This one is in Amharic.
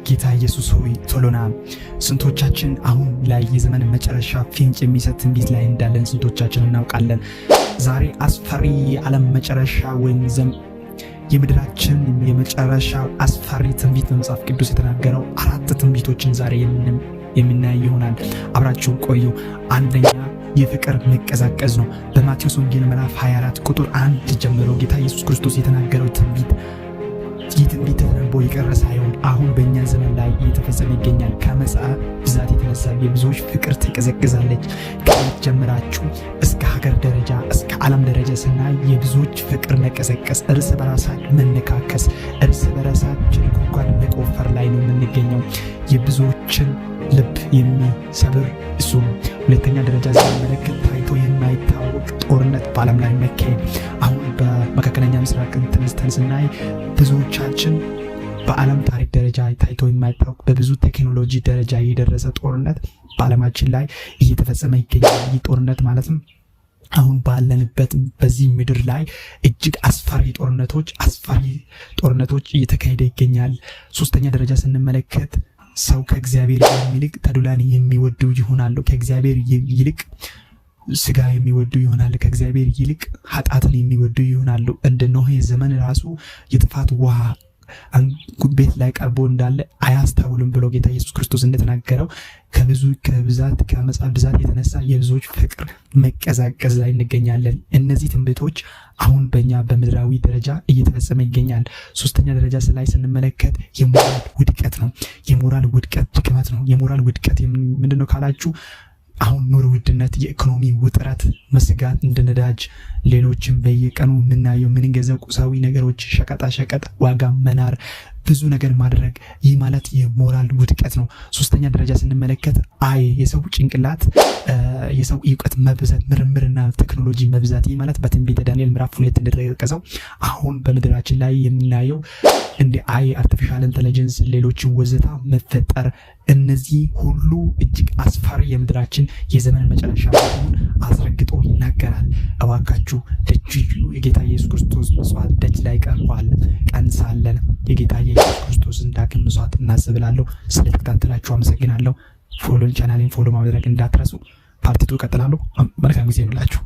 ጌታ ኢየሱስ ሆይ ቶሎ ና። ስንቶቻችን አሁን ላይ የዘመን መጨረሻ ፍንጭ የሚሰጥ ትንቢት ላይ እንዳለን ስንቶቻችን እናውቃለን? ዛሬ አስፈሪ የዓለም መጨረሻ ወይም የምድራችን የመጨረሻ አስፈሪ ትንቢት በመጽሐፍ ቅዱስ የተናገረው አራት ትንቢቶችን ዛሬ የምናይ ይሆናል። አብራችሁን ቆዩ። አንደኛ የፍቅር መቀዛቀዝ ነው። በማቴዎስ ወንጌል ምዕራፍ 24 ቁጥር 1 ጀምሮ ጌታ ኢየሱስ ክርስቶስ የተናገረው ትንቢት፣ ይህ ትንቢት ተተንቦ የቀረ ሳይሆን አሁን በእኛ ዘመን ላይ እየተፈጸመ ይገኛል። ከዓመፃ ብዛት የተነሳ የብዙዎች ፍቅር ትቀዘቅዛለች። ከቤት ጀምራችሁ እስከ ሀገር ደረጃ፣ እስከ ዓለም ደረጃ ስናይ የብዙዎች ፍቅር መቀዘቀዝ፣ እርስ በራሳችን መነካከስ፣ እርስ በራሳችን ጉድጓድ መቆፈር ላይ ነው የምንገኘው። የብዙዎችን ልብ የሚሰብር እሱ ነው። ሁለተኛ ደረጃ ስንመለከት ታይቶ የማይታወቅ ጦርነት በዓለም ላይ መካሄድ። አሁን በመካከለኛ ምስራቅ ተነስተን ስናይ ብዙዎቻችን በዓለም ታሪክ ደረጃ ታይቶ የማይታወቅ በብዙ ቴክኖሎጂ ደረጃ የደረሰ ጦርነት በዓለማችን ላይ እየተፈጸመ ይገኛል። ይህ ጦርነት ማለትም አሁን ባለንበት በዚህ ምድር ላይ እጅግ አስፈሪ ጦርነቶች እየተካሄደ ይገኛል። ሶስተኛ ደረጃ ስንመለከት ሰው ከእግዚአብሔር ይልቅ ተድላን የሚወዱ ይሆናሉ። ከእግዚአብሔር ይልቅ ስጋ የሚወዱ ይሆናል። ከእግዚአብሔር ይልቅ ኃጢአትን የሚወዱ ይሆናሉ። እንደ ኖህ ዘመን ራሱ የጥፋት ውሃ ቤት ላይ ቀርቦ እንዳለ አያስተውሉም ብሎ ጌታ ኢየሱስ ክርስቶስ እንደተናገረው ከብዙ ከብዛት ከዓመፃ ብዛት የተነሳ የብዙዎች ፍቅር መቀዛቀዝ ላይ እንገኛለን። እነዚህ ትንቢቶች አሁን በእኛ በምድራዊ ደረጃ እየተፈጸመ ይገኛል። ሶስተኛ ደረጃ ላይ ስንመለከት የሞራል ውድቀት ነው። የሞራል ውድቀት ድክመት ነው። የሞራል ውድቀት ምንድነው ካላችሁ አሁን ኑሮ ውድነት፣ የኢኮኖሚ ውጥረት፣ መስጋት እንደ ነዳጅ፣ ሌሎችም በየቀኑ የምናየው የምንገዛው ቁሳዊ ነገሮች፣ ሸቀጣ ሸቀጥ ዋጋ መናር፣ ብዙ ነገር ማድረግ፣ ይህ ማለት የሞራል ውድቀት ነው። ሶስተኛ ደረጃ ስንመለከት AI፣ የሰው ጭንቅላት፣ የሰው እውቀት መብዛት፣ ምርምርና ቴክኖሎጂ መብዛት። ይህ ማለት በትንቢተ ዳንኤል ምዕራፍ 2 እንደተጠቀሰው አሁን በምድራችን ላይ የምናየው እንደ AI፣ artificial intelligence፣ ሌሎችን ወዘተ መፈጠር፣ እነዚህ ሁሉ እጅግ አስፈሪ የምድራችን የዘመን መጨረሻ መሆኑን አስረግጦ ይናገራል። እባካችሁ ደጁ የጌታ ኢየሱስ ክርስቶስ ምጽአት ደጅ ላይ ቀርቧል። ቀን ሳለን የጌታ ኢየሱስ ክርስቶስን ዳግም ምጽአት እናስብ እላለሁ። ስለተከታተላችሁ አመሰግናለሁ። Follow ቻናሌን follow ማድረግ እንዳትረሱ። Part 2 እቀጥላለሁ። መልካም ጊዜ ይሁንላችሁ።